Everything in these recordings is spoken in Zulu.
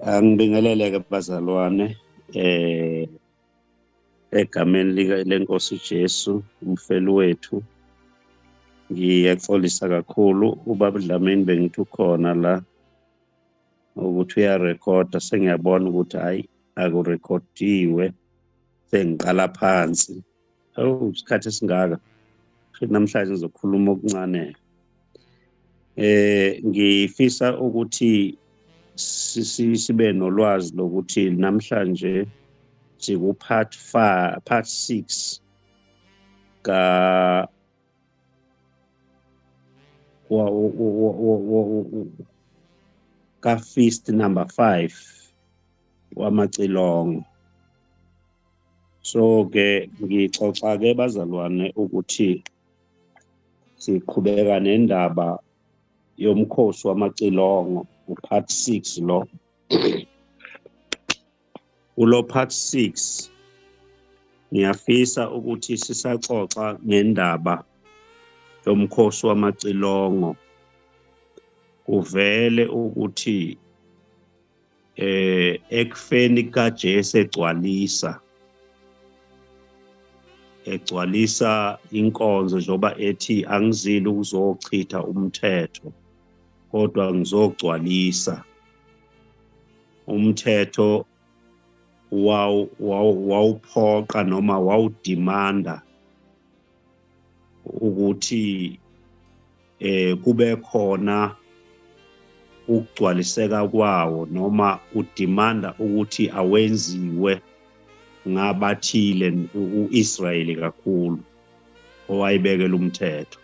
Angibingelele-ke bazalwane egameni lenkosi uJesu umfeli wethu. Ngiyaxolisa kakhulu ubaba Dlamini, bengithi ukhona la ukuthi uyarekhoda, sengiyabona ukuthi hhayi akurekhodiwe, sengiqala phansi. Awu, isikhathi esingaka, futhi namhlanje ngizokhuluma okuncane. Ngifisa ukuthi sibe nolwazi lokuthi namhlanje siku part 5, part 6 ka ka feast number 5 wamacilongo. So ke ngixoxa ke bazalwane ukuthi siqhubeka nendaba yomkhosi wamacilongo, u-part 6 lo. Kulo part 6 ngiyafisa ukuthi sisaxoxa ngendaba yomkhosi wamacilongo, kuvele ukuthi ekufeni kaJesu egcwalisa inkonzo, njengoba ethi angizile ukuzochitha umthetho kodwa ngizogcwalisa umthetho. Wawuphoqa noma wawudimanda ukuthi kube khona ukugcwaliseka kwawo, noma udimanda ukuthi awenziwe ngabathile, uIsrayeli kakhulu owayibekela umthetho.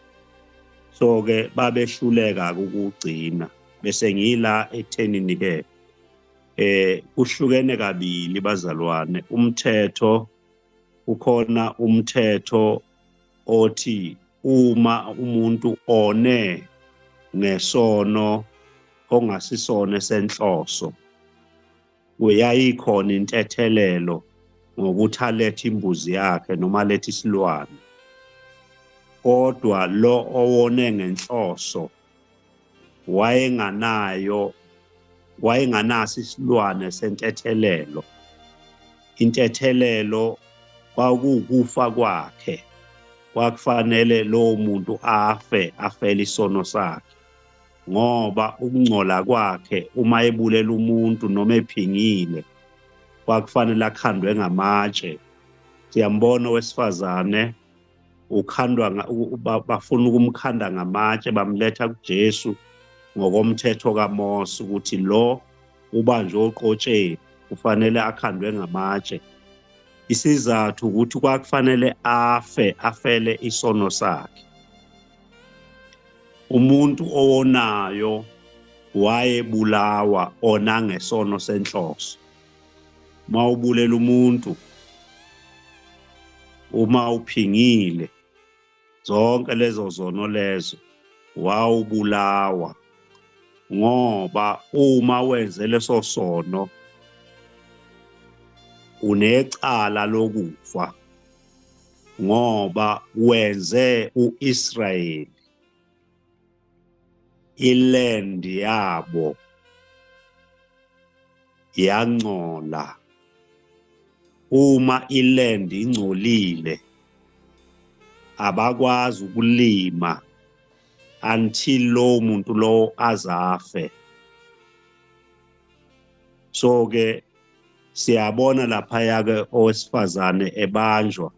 So ke babehluleka ukugcina. Bese ngila ekuthenini ke kuhlukene kabili bazalwane. Umthetho ukhona, umthetho othi uma umuntu one ngesono ongasisona esenhloso, uyayikhona intethelelo ngokuthi alethe imbuzi yakhe noma alethe isilwane. Kodwa lo owone ngenhloso wayenganayo, wayenganaso isilwane sentethelelo. Intethelelo kwakuwukufa kwakhe, kwakufanele lowo muntu afe, afele isono sakhe, ngoba ukungcola kwakhe uma ebulela umuntu noma ephingile kwakufanele akhandwe ngamatshe. Siyambona owesifazane ukhandwa, bafuna ukumkhanda ngamatshe, bamletha kuJesu ngokomthetho kaMose ukuthi lo ubanjwe oqotsheni kufanele akhandwe ngamatshe. Isizathu ukuthi kwakufanele afe, afele isono sakhe. Umuntu owonayo wayebulawa ona ngesono senhloso. Mawubulela umuntu, uma uphingile, zonke lezo zono lezo wawubulawa, ngoba uma wenze leso sono unecala lokufa, ngoba wenze uIsrayeli iland yabo yangcola. Uma iland ingcolile abakwazi ukulima until lo muntu lo azafe. So ke siyabona lapha ke owesifazane ebanjwa,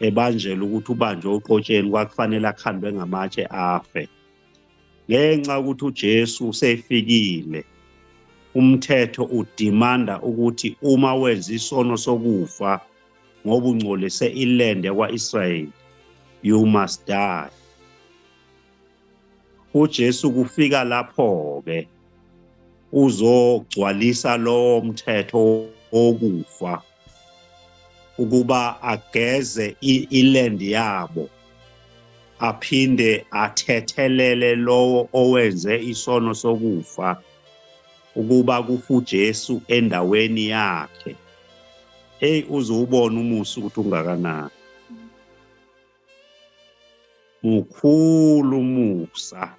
ebanjelwa ukuthi ubanjwe oqotsheni, kwakufanele akhandwe ngamatshe afe. Ngenxa ukuthi uJesu usefikile, umthetho udimanda ukuthi uma wenza isono sokufa ngoba ungcolise iland yakwaIsrayeli, you must die. uJesu kufika lapho ke uzogcwalisa lowo mthetho wokufa ukuba ageze iland yabo, aphinde athethelele lowo owenze isono sokufa ukuba kufa uJesu endaweni yakhe. Hey, uzowubona umusa ukuthi ungakanani, mukhulu umusa.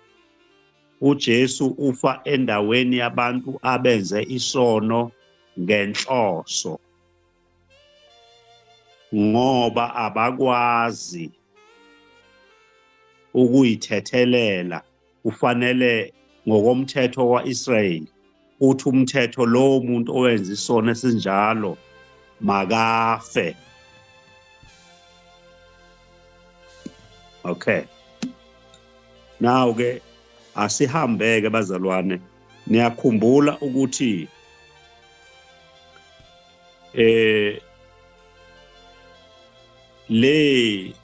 uJesu ufa endaweni yabantu abenze isono ngenhloso, ngoba abakwazi ukuyithethelela. Kufanele ngokomthetho kwaIsrayeli uthi umthetho lowo muntu owenza isono esinjalo makafe. Okay, now ke asihambeke bazalwane. Niyakhumbula ukuthi le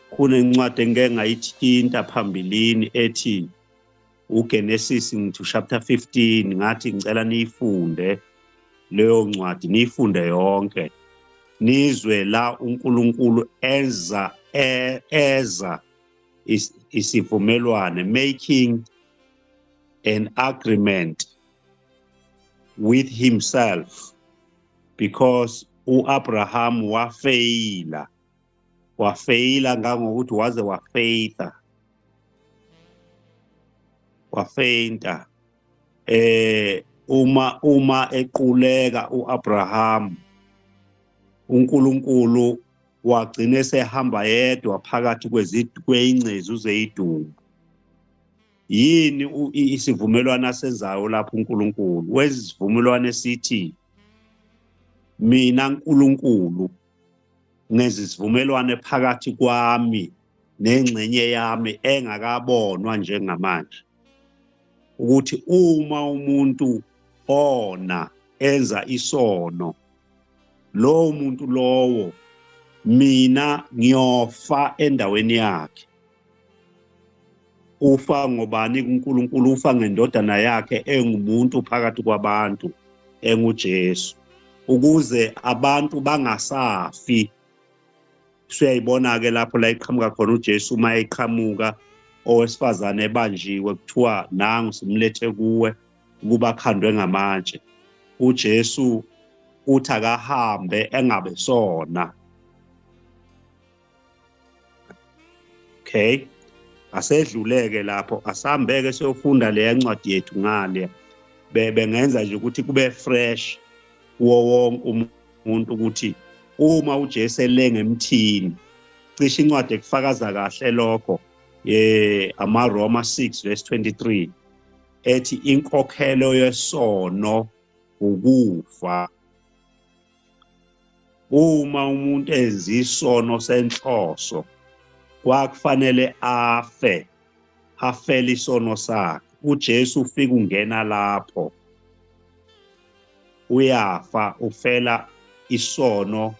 kunencwadi engike ngayithinta phambilini ethi uGenesis ngithu chapter 15, ngathi ngicela niyifunde leyo ncwadi, niyifunde yonke, nizwe la uNkulunkulu eza eza isivumelwane, making an agreement with himself, because uAbraham wafeyila ngangokuthi waze wafeyitha, wafeyinta. Uma equleka uAbraham, uNkulunkulu wagcina sehamba yedwa phakathi kweyingcezu zeyidumbu. Yini isivumelwano asenzayo lapho uNkulunkulu? Wesivumelwano esithi mina uNkulunkulu ngenza isivumelwano phakathi kwami nengxenye yami engakabonwa njengamanje, ukuthi uma umuntu ona enza isono, lowo muntu lowo mina ngiyofa endaweni yakhe. Ufa ngobani kuNkulunkulu? Ufa ngendodana yakhe engumuntu phakathi kwabantu, enguJesu, ukuze abantu bangasafi. Siyayibona ke lapho la iqhamuka khona uJesu, uma eqhamuka owesifazane ebanjiwe kuthiwa nangu simlethe kuwe ukuba khandwe ngamatshe. uJesu uthi akahambe engabe sona. Okay, asedluleke lapho, asihambeke siyofunda leya ncwadi yethu ngale. Bengenza nje ukuthi kube fresh kuwo wonke umuntu ukuthi uma uJesu elenga emthini, cishe incwadi ekufakaza kahle lokho amaRoma 6 verse 23 ethi inkokhelo yesono ukufa. Uma umuntu enza isono senhloso kwakufanele afe, afele isono sakhe. uJesu ufika ungena lapho, uyafa, ufela isono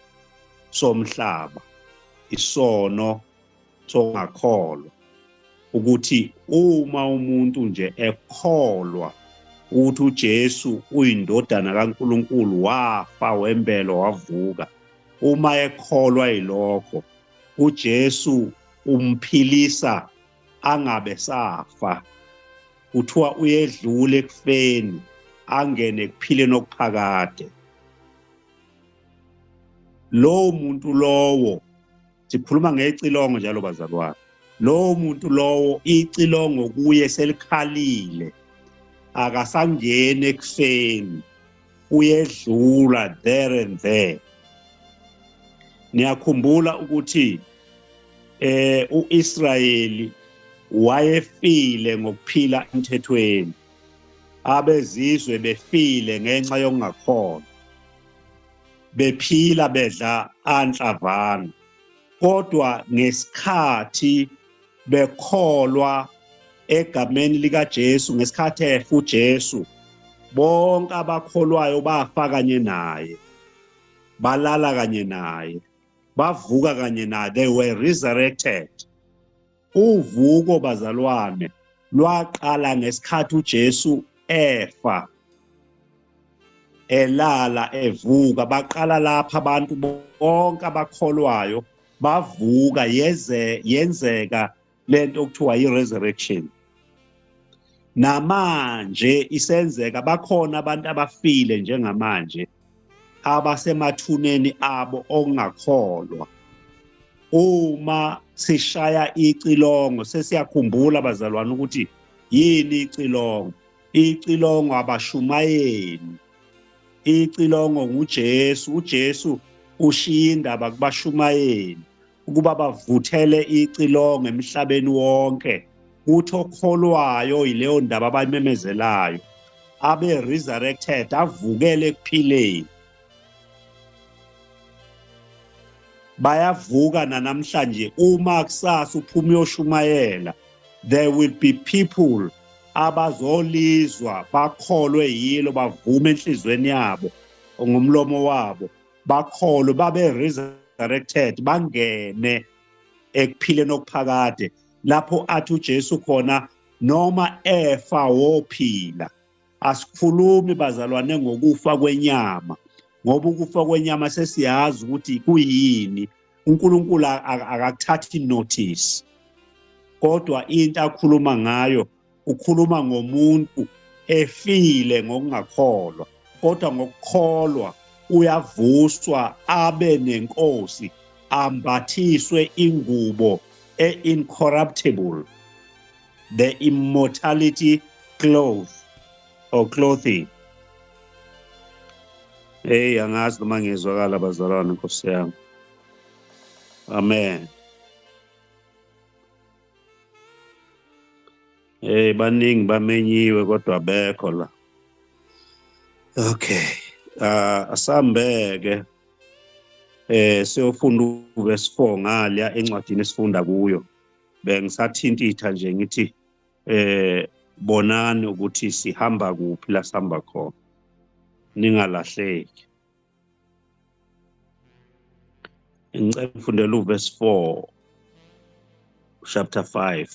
somhlaba, isono sokungakholwa. Ukuthi uma umuntu nje ekholwa ukuthi uJesu uyindodana kaNkulunkulu, wafa wembelwa wavuka, uma ekholwa yilokho, uJesu umphilisa angabe safa. Kuthiwa uyedlula ekufeni angene ekuphileni okuphakade. Lowo muntu lowo, sikhuluma ngecilongo njalo bazalwane, lowo muntu lowo icilongo kuye selikhalile, akasangeni ekufeni, uyedlula there and there. Niyakhumbula ukuthi uIsrayeli wayefile ngokuphila emthethweni, abezizwe befile ngenxa yokungakholwa, bephila bedla anhlavana, kodwa ngesikhathi bekholwa egameni likaJesu, ngesikhathi efa uJesu, bonke abakholwayo bafa kanye naye, balala kanye naye, bavuka kanye naye, they were resurrected. Uvuko bazalwane lwaqala ngesikhathi uJesu efa, elala evuka. Baqala lapha abantu bonke abakholwayo bavuka, yenzeka lento okuthiwa i-resurrection. Namanje isenzeka, bakhona abantu abafile njengamanje abasemathuneni abo okungakholwa. Uma sishaya icilongo, sesiyakhumbula bazalwane ukuthi yini icilongo. Icilongo abashumayeli, icilongo nguJesu. UJesu ushiya indaba kubashumayeli ukuba bavuthele icilongo emhlabeni wonke, kuthi okholwayo yileyo ndaba abayimemezelayo abe resurrected, avukele ekuphileni. Bayavuka nanamhlanje. Uma kusasa uphuma uyoshumayela, there will be people abazolizwa bakholwe yilo, bavume enhlizweni yabo ngomlomo wabo, bakholwe, babe resurrected, bangene ekuphileni okuphakade, lapho athi uJesu khona noma efa wophila. Asikhulumi bazalwane ngokufa kwenyama, ngoba ukufa kwenyama sesiyazi ukuthi kuyini. uNkulunkulu akakuthathi notice, kodwa into akhuluma ngayo, ukhuluma ngomuntu efile ngokungakholwa, kodwa ngokukholwa uyavuswa abe nenkosi, ambathiswe ingubo e-incorruptible, the immortality cloth or clothing. Hey, angazi noma ngiyezwakala bazalwane, Nkosi yami. Amen. Hey, baningi bamenyiwe kodwa abekho la. Okay. Asambeke siyofunda uverse 4 ngalya encwadini esifunda kuyo. Bengisathintitha nje ngithi bonani ukuthi sihamba kuphi la sihamba khona, ningalahleki. Ngicela ngifundele uverse 4 chapter 5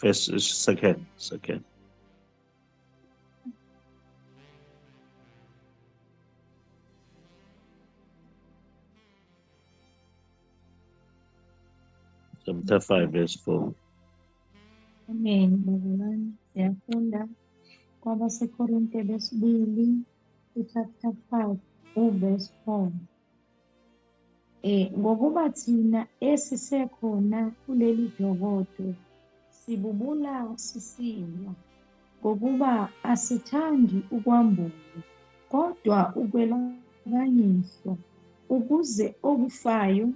verse second. Chapter 5 verse 4. Amen. Bazalwane, siyafunda kwabaseKorinte besibili chapter 5 uverse 4. Ngokuba thina esisekhona kuleli dokodo sibubula sisilwa, ngokuba asithandi ukwambulwa, kodwa ukwelakanyiswa, ukuze okufayo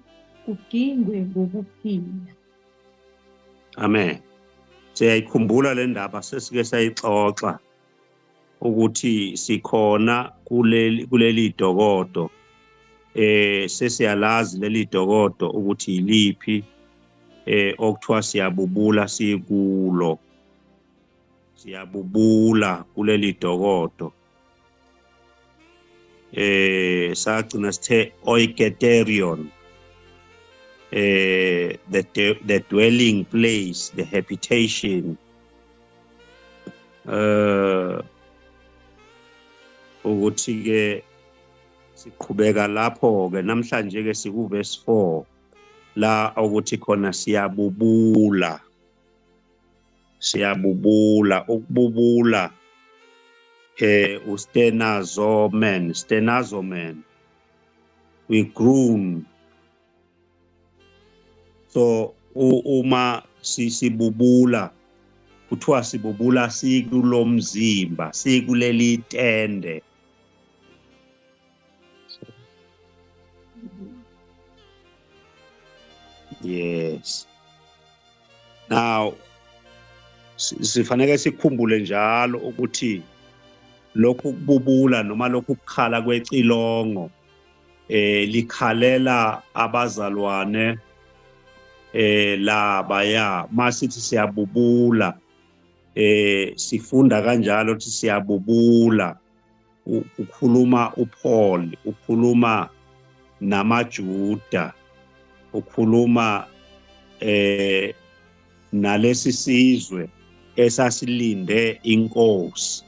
kugingwe ngokuphila. Amen. Siyayikhumbula le ndaba, sesike sayixoxa ukuthi sikhona kuleli dokodo. Sesiyalazi leli dokodo ukuthi yiliphi, okuthiwa siyabubula sikulo. Siyabubula kuleli dokodo. Sagcina sithe oiketerion, the dwelling place, the habitation. Ukuthi ke siqhubeka lapho ke namhlanje ke siku verse 4 la ukuthi khona siyabubula. Siyabubula, ukububula ustenazomen, stenazomen, we groan. So uma sibubula, kuthiwa sibubula sikulomzimba, sikuleli tende. Yes. Now sifanele sikhumbule njalo ukuthi lokhu kububula noma lokhu kukhala kwecilongo likhalela abazalwane labaya. Masithi siyabubula, sifunda kanjalo ukuthi siyabubula. Ukhuluma uPaul, ukhuluma namaJuda, ukhuluma nalesi sizwe esasilinde inkosi.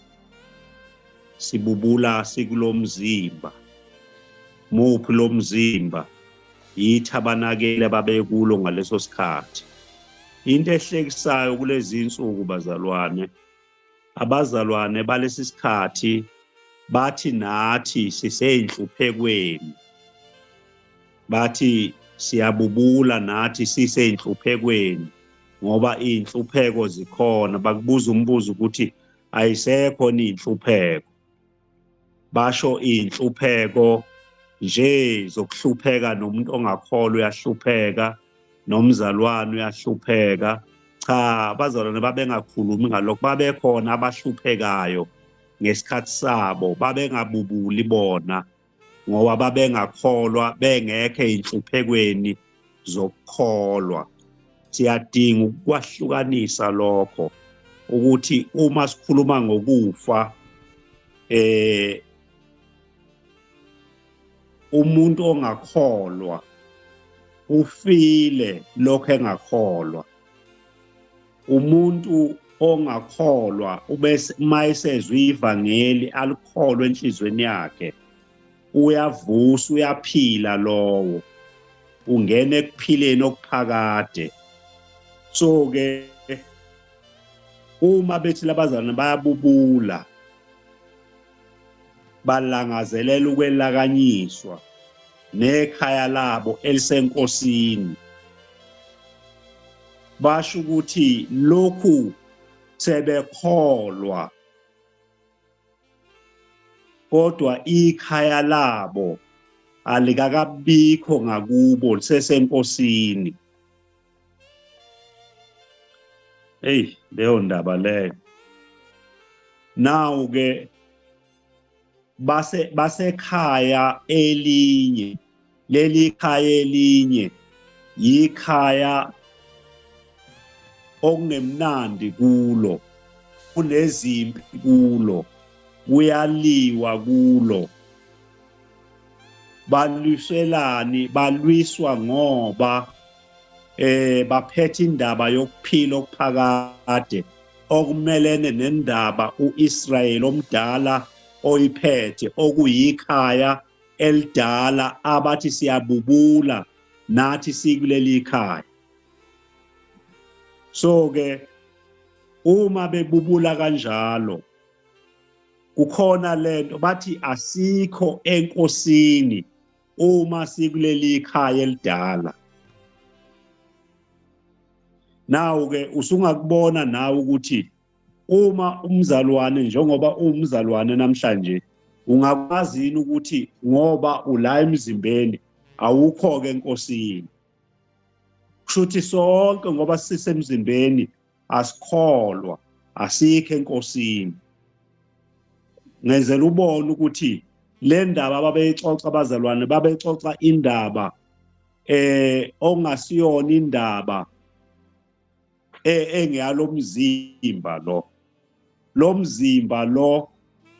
Sibubula sikulomzimba. Muphi lomzimba? Yithabanakele babekulo ngaleso sikhathi. Into ehlekisayo kulezi insuku bazalwane, abazalwane balesi sikhathi Bathi nathi siseyinhluphekweni, bathi siyabubula nathi siseyinhluphekweni ngoba inhlupheko zikhona. Bakubuza umbuzo ukuthi ayisekho inhlupheko, basho inhlupheko nje zokuhlupheka, nomuntu ongakholwa uyahlupheka, nomzalwane uyahlupheka. Cha, abazalwane babengakhulumi ngalokho, babekhona abahluphekayo ngesikhathi sabo, babengabubuli bona ngoba babengakholwa, bengekho einhluphekweni zokukholwa. Siyadinga ukwahlukanisa lokho ukuthi uma sikhuluma ngokufa, umuntu ongakholwa ufile lokho engakholwa. Umuntu ongakholwa ubese mayesezwe ivangeli alikholwe enhlizweni yakhe, uyavusa, uyaphila lowo, ungena ekuphileni okuphakade. So ke uma bethi labazalwane bayabubula, balangazelela ukwelakanyiswa nekhaya labo elisenkosini, basho ukuthi lokhu sebekholwa, kodwa ikhaya labo alikakabikho ngakubo, lisesenkosini. Hey, leyo ndaba leyo. Now ke basekhaya elinye, leli khaya elinye yikhaya okungemnandi kulo, kunezimpi kulo, kuyaliwa kulo. Balwiselani? Balwiswa ngoba baphethe indaba yokuphila okuphakade okumelene nendaba uIsrayeli omdala oyiphethe, okuyikhaya elidala abathi siyabubula nathi sikuleli khaya. So ke uma bebubula kanjalo, kukhona lento bathi asikho enkosini uma sikuleli khaya elidala. Nawu ke usungakubona nawe ukuthi uma umzalwane, njengoba umzalwane namhlanje, ungakwazi yini ukuthi ngoba ula emzimbeni awukho ke enkosini? Kushuthi sonke ngoba sisemzimbeni asikholwa, asikho enkosini. Ngenzela ubone ukuthi le ndaba ababeyixoxa abazalwane, babexoxa indaba ongasiyona indaba engeyalomzimba lo. Lo mzimba lo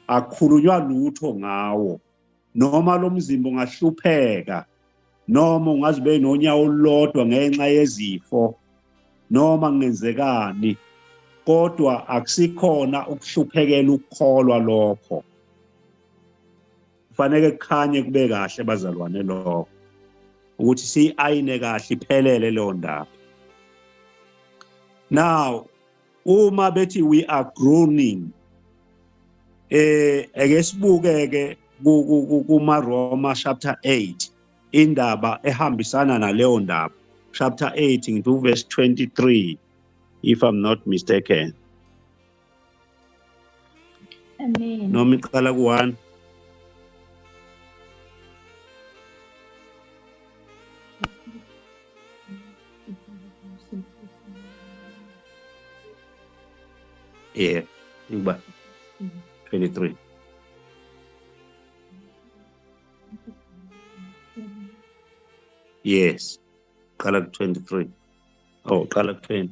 akukhulunywa lutho ngawo, noma lo mzimba ungahlupheka, noma ungazibe nonyawo olulodwa ngenxa yezifo, noma kungenzekani, kodwa akusikhona ukuhluphekela ukukholwa lokho. Kufanele kukhanye kube kahle bazalwane lokho, ukuthi siyi-ayine kahle iphelele leyo ndaba. Now uma bethi we are groaning, eke sibuke-ke kuma Roma chapter 8, indaba ehambisana naleyo ndaba. Chapter 8 ngithi verse 23 if I'm not mistaken. Amen. Noma iqala ku-1. Yeah, iba 23. Yes. Qala ku-23. Oh, qala ku-20.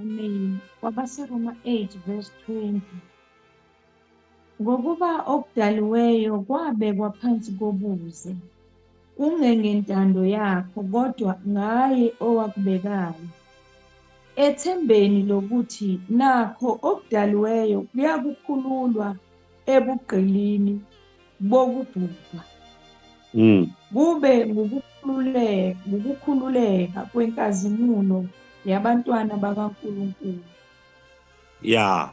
Amen. KwabaseRoma 8 verse 20. Ngokuba okudaliweyo kwabekwa phansi kobuze, kungengentando yakho, kodwa ngaye owakubekayo, ethembeni lokuthi nakho okudaliweyo kuyakukhululwa ebugqilini bokubhubha, kube ngukukhululeka kwenkazimulo yabantwana bakaNkulunkulu. Ya,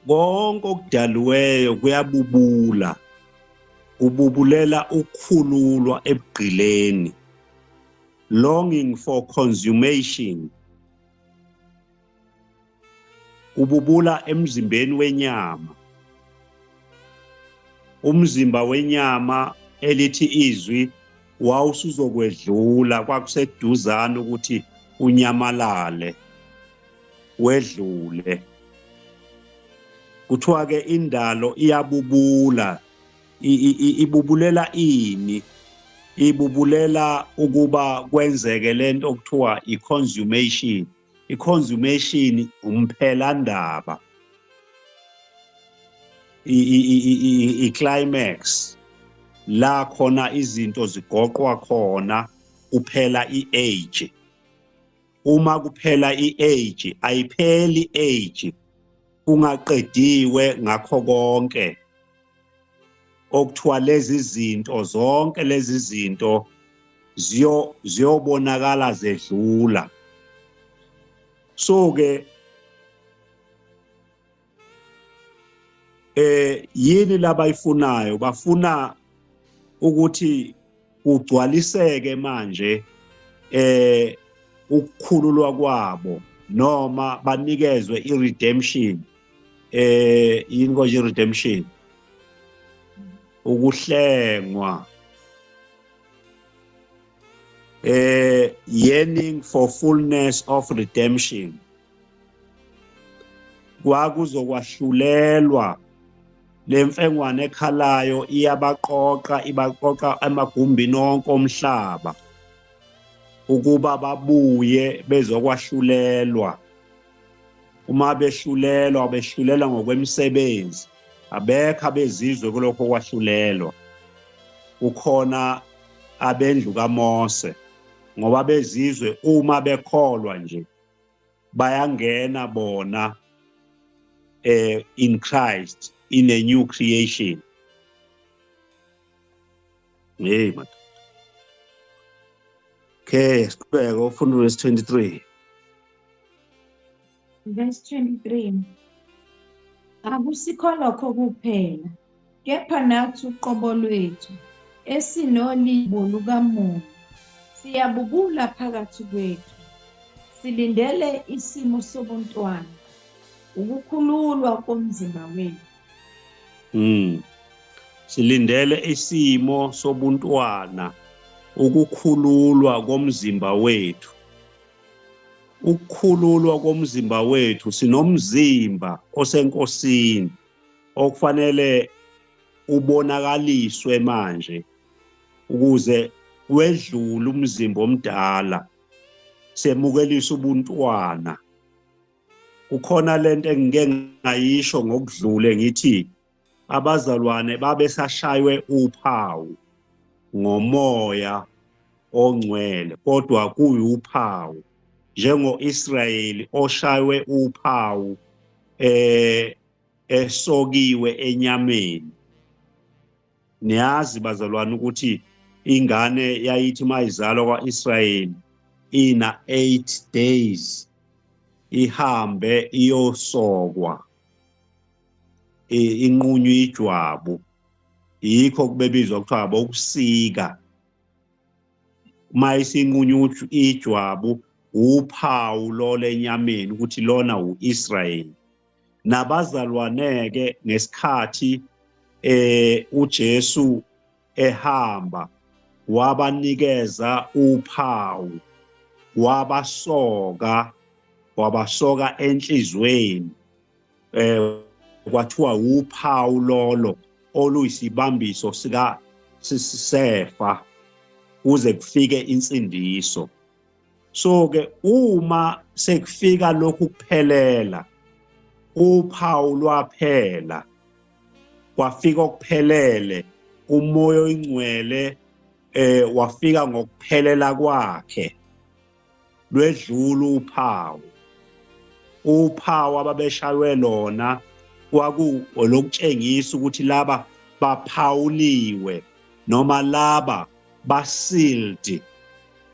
Konke okudaliweyo kuyabubula, kububulela ukukhululwa ebugqileni, longing for consummation, ububula emzimbeni wenyama. Umzimba wenyama elithi izwi wawusuzokwedlula, kwakuseduzane ukuthi unyamalale wedlule. Kuthiwa ke indalo iyabubula, ibubulela ini? Ibubulela ukuba kwenzeke lento okuthiwa i-consummation. I-consummation umphelandaba, i-climax la khona izinto zigoqwa khona, kuphela i-age. Uma kuphela i-age, ayipheli age kungaqediwe ngakho konke okuthiwa lezi zinto, zonke lezi zinto ziyobonakala zedlula. So ke yini labayifunayo? Bafuna ukuthi kugcwaliseke manje ukukhululwa kwabo, noma banikezwe i-redemption. Yini konje i-redemption? Ukuhlengwa, yearning for fullness of redemption. Kwakuzokwahlulelwa lemfengwane ekhalayo, iyabaqoqa, ibaqoqa emagumbini onke omhlaba ukuba babuye bezokwahlulelwa. Uma behlulelwa, behlulelwa ngokwemisebenzi. Abekho abezizwe kulokho kwahlulelwa, kukhona abendlu kaMose, ngoba bezizwe uma bekholwa nje bayangena bona in Christ, in a new creation. Hey madoda. Okay, siqhubeke ufunda verse 23. Verse 23. Akusikho lokho kuphela, kepha nathi uqobo lwethu esinolibo lukaMoya siyabubula phakathi kwethu, silindele isimo sobuntwana, ukukhululwa komzimba wethu. Silindele isimo sobuntwana, ukukhululwa komzimba wethu. Ukukhululwa komzimba wethu, sinomzimba osenkosini okufanele ubonakaliswe manje ukuze wedlule umzimba omdala, semukelisa ubuntwana. Kukhona lento engike ngayisho ngokudlule, ngithi abazalwane babesashaywe uphawu ngomoya ongcwele, kodwa kuyuphawu njengoIsrayeli oshaywe uphawu esokiwe enyameni. Niyazi bazalwane ukuthi ingane yayithi mayizalwa kwaIsrayeli ina 8 days ihambe iyosokwa, inqunywe ijwabu. Yikho kubebizwa kuthiwa abokusika. Uma isinqunywa ijwabu, uphawu lo lenyameni ukuthi lona uIsrayeli. Nabazalwane ke ngesikhathi uJesu ehamba wabanikeza uphawu, wabasoka, wabasoka enhlizweni, kwathiwa uphawu lolo oluyisibambiso sika sefa kuze kufike insindiso. So ke uma sekufika lokhu kuphelela, uphawu lwaphela, kwafika okuphelele, umoya oyingcwele wafika ngokuphelela kwakhe, lwedlula uphawu. Uphawu ababeshaywe lona kwaku olokutshengisa ukuthi laba baphawuliwe, noma laba ba-sealed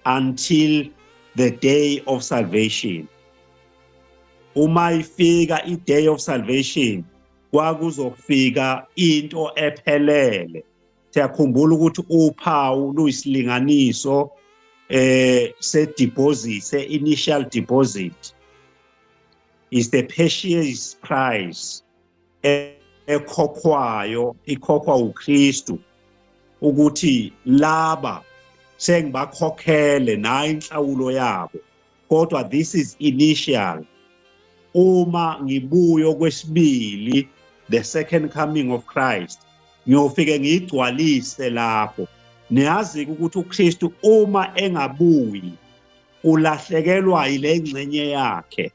until the day of salvation. Uma ifika i-day of salvation, kwakuzofika into ephelele. Siyakhumbula ukuthi uphawu luyisilinganiso se-deposit, se-initial deposit, is the purchase price ekhokhwayo, ikhokhwa uKristu ukuthi laba sengibakhokhele nayo inhlawulo yabo, kodwa this is initial. Uma ngibuya okwesibili, the second coming of Christ, ngiyofike ngiyigcwalise lapho. Niyazi ukuthi uKristu uma engabuyi ulahlekelwa yile ngxenye yakhe,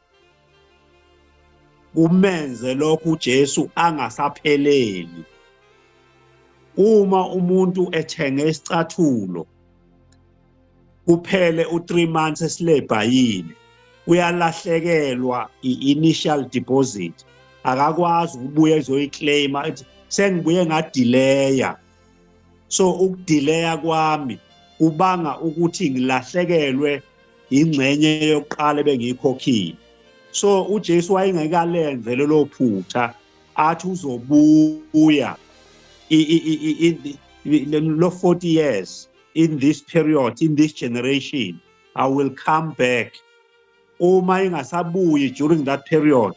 kumenze lokhu uJesu angasapheleli. Uma umuntu ethenge isicathulo kuphele u3 months esilebhayile, uyalahlekelwa i-initial deposit, akakwazi ukubuya ezoyiclaima ethi sengibuye ngadileya. So ukudileya kwami kubanga ukuthi ngilahlekelwe ingxenye yokuqala ebengiyikhokhile. So uJesu wayengekalenze lelo phutha athi uzobuya lo 40 years, in this period, in this generation I will come back. Uma ingasabuyi during that period,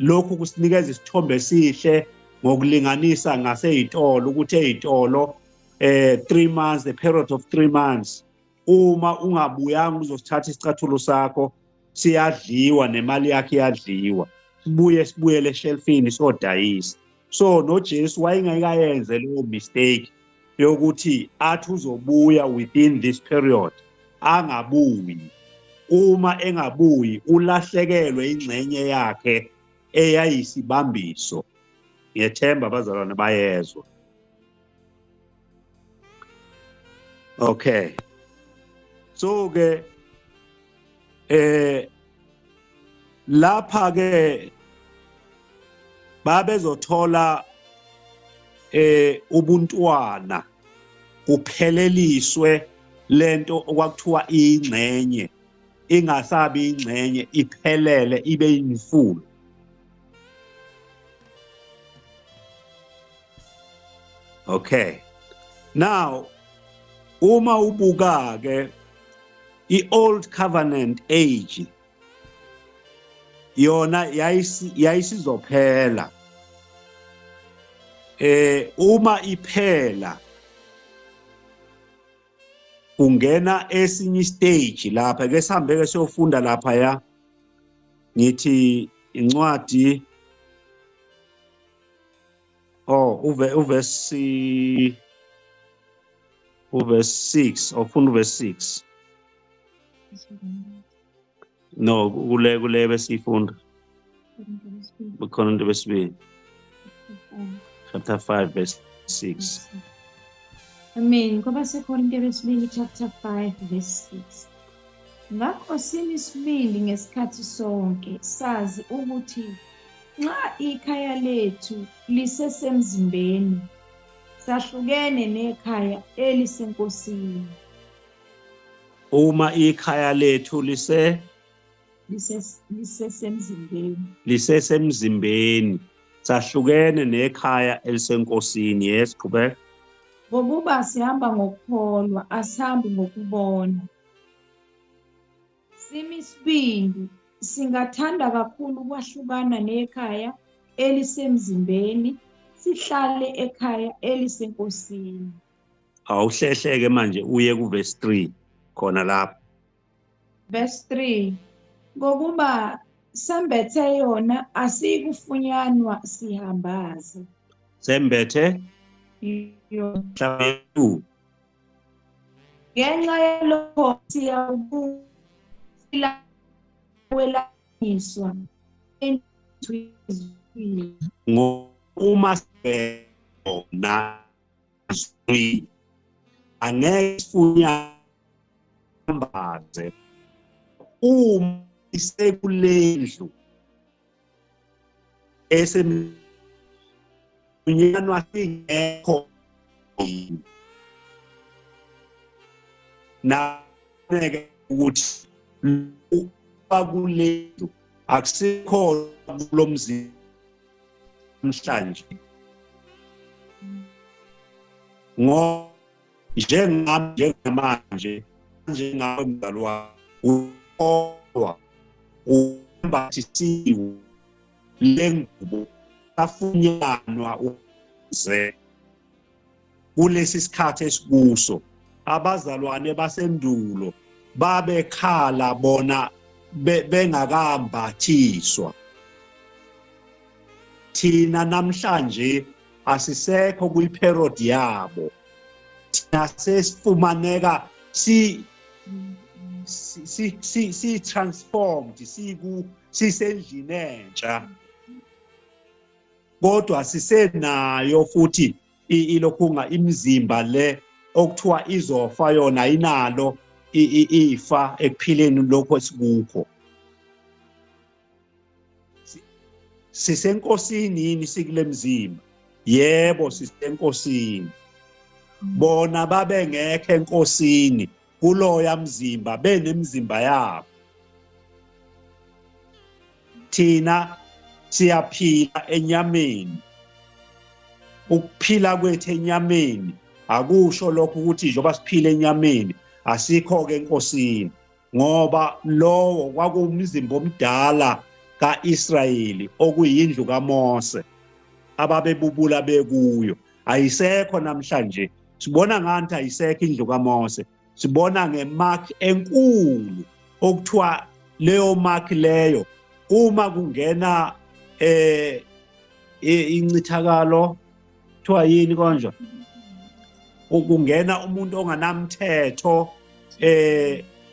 lokhu kusinikeza isithombe esihle ngokulinganisa ngaseyitolo, ukuthi eyitolo 3 months, the period of 3 months, uma ungabuyanga uzosithatha isicathulo sakho, siyadliwa nemali yakhe iyadliwa, sibuye sibuyele eshelfini sodayisa. So noJesu wayengekayenze leyo mistake yokuthi athi uzobuya within this period, angabuyi. Uma engabuyi ulahlekelwe ingxenye yakhe eyayisibambiso. Ngiyethemba abazalwane bayezwa. Okay, so ke lapha ke babezothola ubuntwana, kupheleliswe lento okwakuthiwa ingxenye, ingasabi ingxenye, iphelele ibe imfulo. Okay, now uma ubuka ke i-Old Covenant Age, yona yayisizophela. Uma iphela kungena esinye stage lapha ke, sihambe ke siyofunda lapha ya, ngithi incwadi oh uve uverse uverse 6, ofuna uverse 6, no, kule besifunda kukhona into besibili, chapter 5 verse 6. Amen. KwabaseKorinte besibili chapter 5 verse 6. Ngakho simi isibindi ngesikhathi sonke, sazi ukuthi nxa ikhaya lethu lisesemzimbeni, sahlukene nekhaya elisenkosini. Uma ikhaya lethu lisesemzimbeni, lisesemzimbeni, sahlukene nekhaya elisenkosini. Yes, qhubeka. Ngokuba sihamba ngokukholwa, asihambi ngokubona. Simi isibindi, singathanda kakhulu ukwahlukana nekhaya elisemzimbeni, sihlale ekhaya elisenkosini. Awuhlehleke manje uye ku verse 3 khona lapho. Verse 3, ngokuba sembethe yona, asikufunyanwa sihambaze. Sembethe yona. Ngenxa yalokho siyawelaniswa ezulwini. Uma sibona angeke sifunyambaze uma isekulendlu esemnyanwa singekho naneke ukuthi bakulendlu Akusikho kulomzimba namhlanje, ngo njengami njengamanje, njengawe mzalwane, ukholwa umbathisiwe lengubo afunyanwa ukuze kulesi sikhathi esikuso. Abazalwane basendulo babekhala bona bengakambathiswa. Thina namhlanje asisekho kwiperod yabo, thina sesifumaneka si si si si transformed, siku sisendlini entsha, kodwa sisenayo futhi ilokhunga imizimba le okuthiwa izofa, yona inalo ifa ekuphileni lokho esikukho. Sisenkosini yini sikule mzimba? Yebo, sisenkosini. Bona babengekho enkosini kuloya mzimba, benemizimba yabo. Thina siyaphila enyameni. Ukuphila kwethu enyameni akusho lokho ukuthi njengoba siphila enyameni asikho-ke enkosini, ngoba lowo kwakuwumzimba omdala ka-Israyeli okuyindlu kaMose ababebubula bekuyo. Ayisekho namhlanje. Sibona ngathi ayisekho indlu kaMose, sibona ngemark enkulu okuthiwa leyo mark leyo uma kungena incithakalo kuthiwa yini konje, ukungena umuntu onganamthetho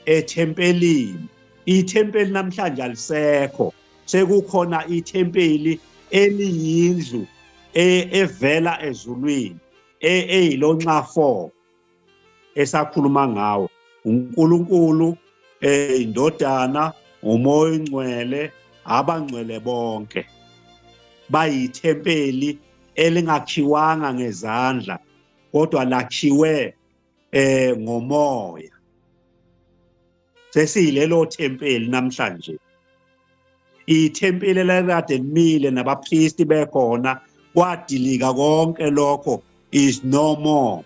ethempelini. Ithempeli namhlanje alisekho, sekukhona ithempeli eliyindlu evela ezulwini eyilonxa 4 esakhuluma ngawo, uNkulunkulu, indodana, uMoya oNgcwele, abangcwele bonke bayithempeli elingakhiwanga ngezandla kodwa lakhiwe ngomoya. Sesiyilelo thempeli namhlanje. Ithempeli elalikade limile nabapristi bekhona, kwadilika konke lokho, is no more.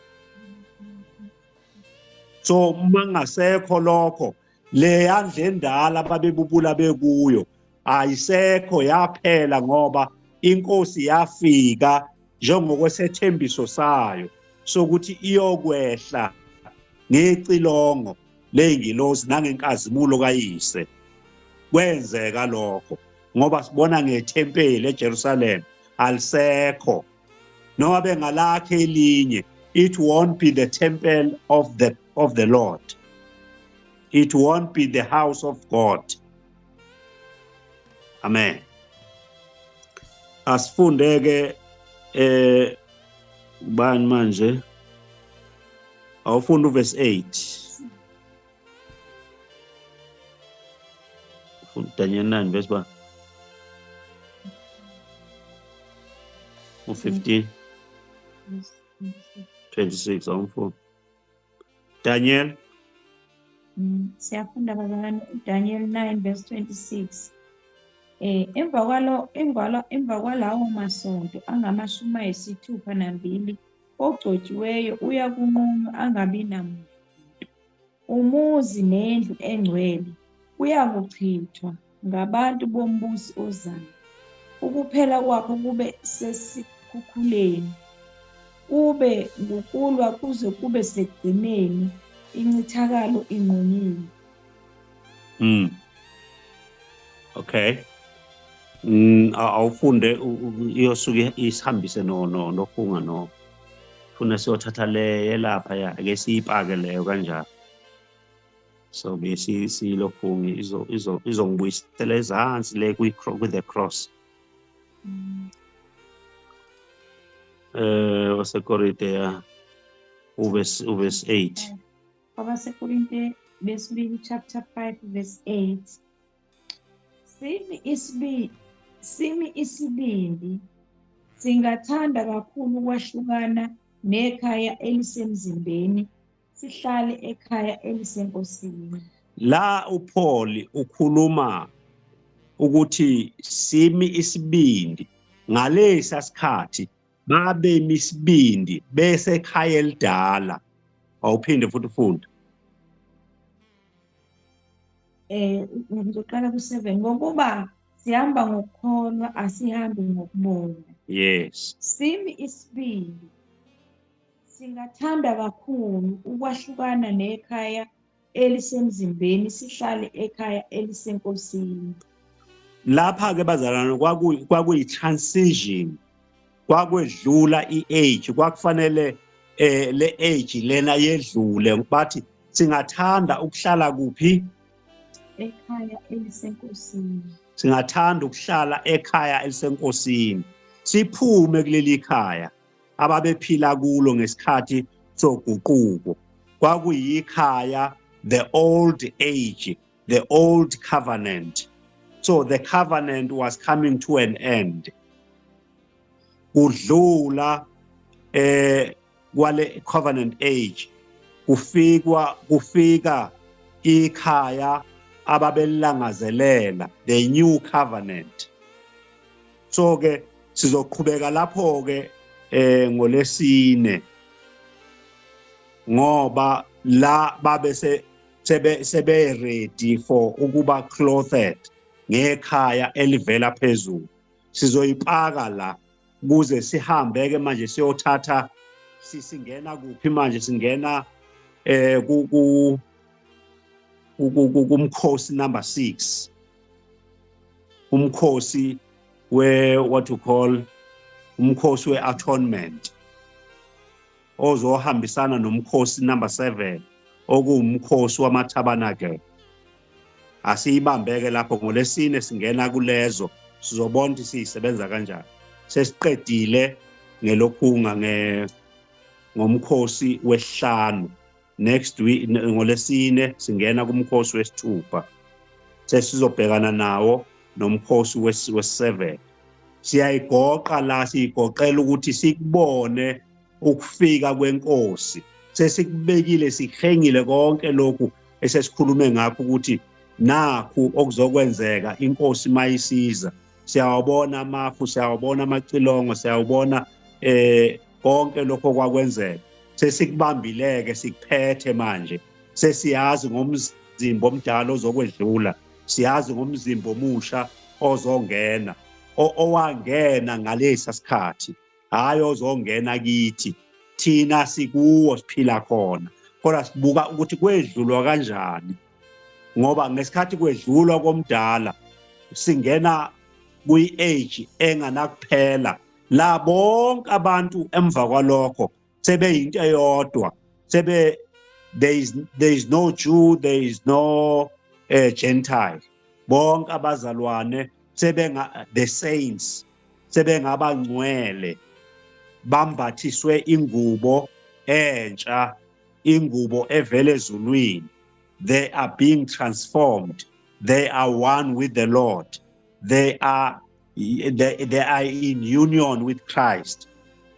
So uma kungasekho lokho, le yandla endala babebubula bekuyo ayisekho, yaphela, ngoba inkosi yafika njengokwesethembiso sayo sokuthi iyokwehla ngecilongo leyingilosi nangenkazimulo kayise. Kwenzeka lokho ngoba sibona ngethempeli eJerusalem alisekho, noma bengalakhe elinye, it won't be the temple of the Lord, it won't be the house of God. Amen. Asifundeke ubani manje? Awufunda uverse 8. Ufunda Daniel 9 verse ba u15 26. Awumfunda Daniel. Siyafunda bazalwane, uDaniel 9 verse 26. Emva kwalawo masonto angama-62, ogcotshiweyo uyakunqunywa angabi namuntu. Umuzi nendlu engcwele kuyakuchithwa ngabantu bombusi ozayo. Ukuphela kwakho kube sesikhukhuleni, kube ngukulwa kuze kube sekugcineni, incithakalo inqunyiwe. Okay. Awufunde iyosuke isihambise no no nokunga no. Funa siyothatha le yelapha ya ake siyipake leyo kanjalo. So bese silokhu izo izo izongibuyisela ezansi le kwi with the cross. WaseKorinte ya uverse 8. KwabaseKorinte besibili chapter 5 verse 8. Simi isibindi, singathanda kakhulu ukwahlukana nekhaya elisemzimbeni, sihlale ekhaya elisenkosini. La uPaul ukhuluma Ukuthi simi isibindi ngalesa sikhathi, babemi isibindi bese ekhaya elidala. Awuphinde futhi ufunde. Ngizoqala ku-7. Ngokuba sihamba ngokukholwa, asihambi ngokubona. Yes. Simi isibindi, singathanda kakhulu ukwahlukana nekhaya elisemzimbeni, sihlale ekhaya elisenkosini. Lapha ke bazalwane kwakuyi transition, kwakwedlula i-age, kwakufanele le age lena yedlule. Bathi singathanda ukuhlala kuphi? Ekhaya elisenkosini. Singathanda ukuhlala ekhaya elisenkosini, siphume kuleli khaya ababephila kulo ngesikhathi soguquko. Kwakuyikhaya, the old age, the old covenant. So the covenant was coming to an end. Kudlula kwale covenant age, kufika ikhaya ababelangazelela, the new covenant. So ke sizoqhubeka lapho ke ngolesine, ngoba la babe sebe ready for ukuba clothed ngekhaya elivela phezulu. Sizoyipaka la kuze sihambe ke manje siyothatha, singena kuphi manje? Singena ku kumkhosi number 6, umkhosi we what you call umkhosi we atonement, ozohambisana nomkhosi number 7 okuwumkhosi wama-tabernacle. Asiyibambeke lapho ngolesine, singena kulezo, sizobona ukuthi siyisebenza kanjani. Sesiqedile ngelokhunga ngomkhosi wesihlanu. Next week ngolesine singena kumkhosi wesithupha, sesizobhekana nawo nomkhosi wesi-7. Siyayigoqa la, siyigoqela ukuthi sikubone ukufika kwenkosi. Sesikubekile, sihengile konke lokhu esesikhulume ngakho ukuthi nakhu okuzokwenzeka inkosi mayisiza. Siyawabona amafu, siyawabona amacilongo, siyawubona konke lokho okwakwenzeka. Sesikubambileke, sikuphethe manje. Sesiyazi ngomzimba omdala ozokwedlula, siyazi ngomzimba omusha ozongena, owangena ngalesa sikhathi, hayi ozongena kithi. Thina sikuwo, siphila khona, kodwa sibuka ukuthi kwedlulwa kanjani, ngoba ngesikhathi kwedlulwa komdala singena kwi-age enganakuphela, la bonke abantu emva kwalokho sebeyinto eyodwa, sebe there is no Jew, there is no Gentile. Bonke abazalwane sebenga the saints, sebengabangcwele, bambathiswe ingubo entsha, ingubo evele ezulwini. They are being transformed, they are one with the Lord, they are in union with Christ,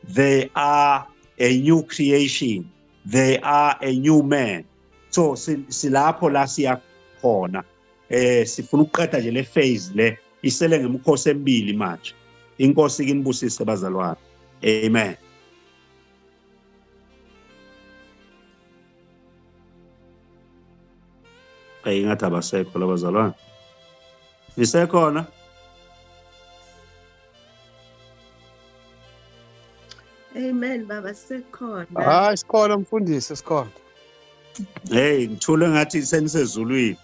they are a new creation, they are a new man. So silapho la siya khona. Sifuna ukuqeda nje le phase le isele ngemikhosi emibili manje. Inkosi kinibusise bazalwane, amen. Hey, ngathi abasekho labazalwane. Nisekhona? Amen baba, sekhona. Hayi, sikhona mfundisi, sikhona. Hey, ngithule ngathi senisezulwini.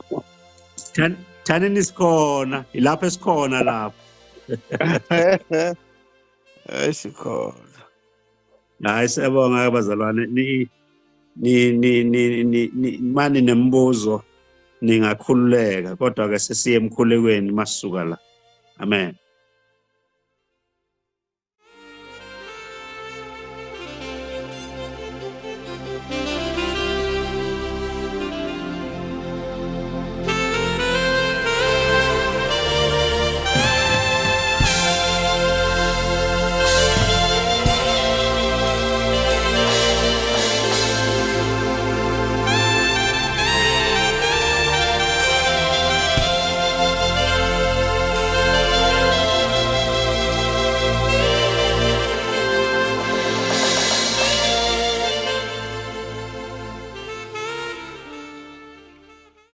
Thanini sikhona, ilapho esikhona lapho. Hayi, sikhona. Hayi, siyabonga bazalwane. Ni ni ni ni ni mani nembuzo ningakhululeka, kodwa ke sesiye emkhulekweni masisuka la. Amen.